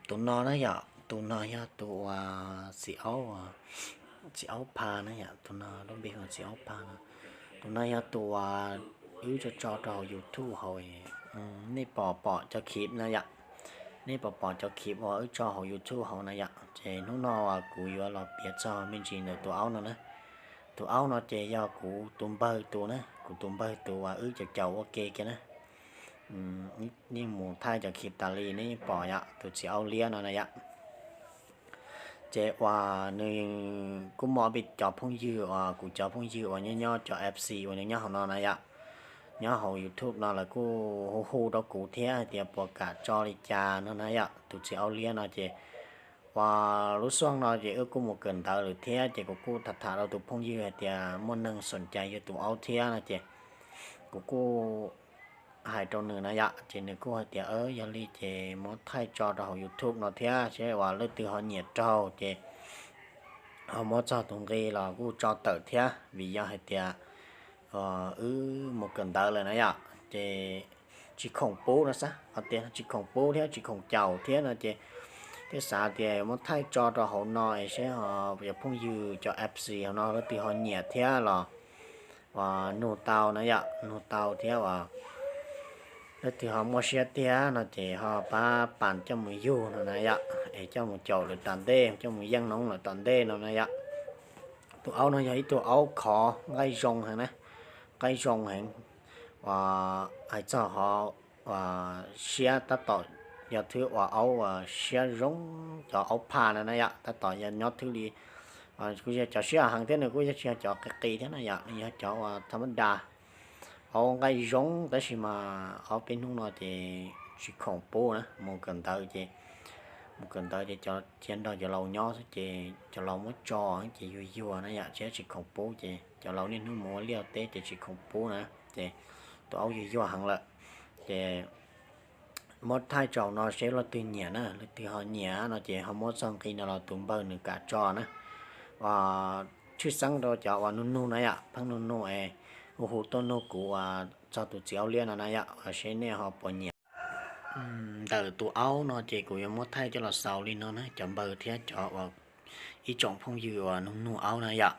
Tus no na yom, tus no yog tus uas txiv aub, txiv aub pha na yom, tus no lub npe hu txiv aub pha no. Tus no yog tus uas wb tso tso rau hauv YouTube hauv, nej pom pom cov khib na yom, nej pom pom cov khib uas wb tso hauv YouTube hauv na yom. Ces hnub no uas kuv yuav los piav txog me ntsis ntawm tus aub no na. Tus aub no ces yog kuv tus npawg tus na, kuv tus npawg tus uas wb caum caum ua ke kiag na. Yeej mus thaij cov khib tas li nej yeej pom yom, tus txiv aub liab no na yom. Ces uas nws kuj muaj peb cov phooj ywg uas kuv cov phooj ywg uas nyob nyob cov F C uas nws nyob hauv no na yom, nyob hauv YouTube no lawv kuj hu hu rau kuv thiab hais tias puas kam tso li cas no na yom. Tus txiv aub liab no ces uas lub xyoo no ces wb kuj mus kawm ntawv lawm thiab ces kuv kuj tham tham rau tus phooj ywg hais tias muaj neeg xoom cai yuav tus aub thiab no ces kuv kuj hais rau nws na yom, ces nws kuj hais tias yog li ces muab thaij tso rau hauv YouTube no thiab seb uas leej twg ho nyiam raug ces ho muab txog tus nqi los kuj tso tawm thiab vim yog hais tias wb mus kawm ntawv lawm na yom, ces tsis khoom pub no xav tias tsis khoom pub thiab tsis khoom caum thiab no ces thiaj xav tias muab thaij tso rau hauv no es seb ho cov phooj ywg cov F C hauv no leej twg ho nyiam thiab los uas nug tau na yom, nug tau thiab uas leej twg ho muaj siab tiag no ces ho pab pam coj mus yug no na yom, es coj mus caum lawm tom ntej, coj mus yeej noob lawm tom ntej no na yom. Tus aub no yog ib tug aub khov nqaij zoo heev na, nqaij zoo heev uas hais txog ho siab tab tom yog thwb uas aub uas siab zoo, cov aub pha no na yom, tab tom yog nyob thwb li kuj yog cov siab heev thiab nws kuj yog tsis yog cov qis qis thiab na yom, nws yog cov uas tha mab da. Aub nqaij zoo tab sis mas ob peb hnub no ces tsis khoom pub na, mus kawm ntawv ces mus kawm ntawv ces cov cia nrog cov laus nyob xwb ces cov laus muab tso ces yuag yuag na yom, tsis tsis khoom pub ces cov laus niaj hnub mus ua liaj teb ces tsis khoom pub na. Ces tus aub yuag yuag heev lawm ces muab thaij tso no seb leej twg nyiam na, leej twg ho nyiam no ces ho muab txog nqi no los tus npawg nws kam tso na. Tshwj xeeb rau cov uas nug nug na yom, pheej nug nug es hu hu tuaj nug kuv uas txog tus txiv aub liab no na yom, seb nej ho puas nyiam. Ntawm tus aub no ces kuv yuav muab thaij coj los xaus li no na cov npawg thiab cov uas ib tsoom phooj ywg uas nug nug aub na yom.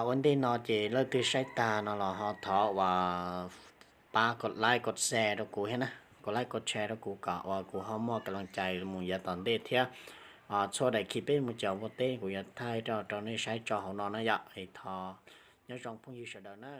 Ua ntej no ces leej twg saib tag no los ho thov uas pab kos like kos share rau kuv thiab na, kos like kos share rau kuv kom uas kuv ho muaj kas loo cai mus yav tom ntej thiab. Txhua daim khib peb mus caum ua teb kuv yuav thaij rau rau nej saib tso hauv no na yom. Es thov nyob zoo phooj ywg sawv daws na.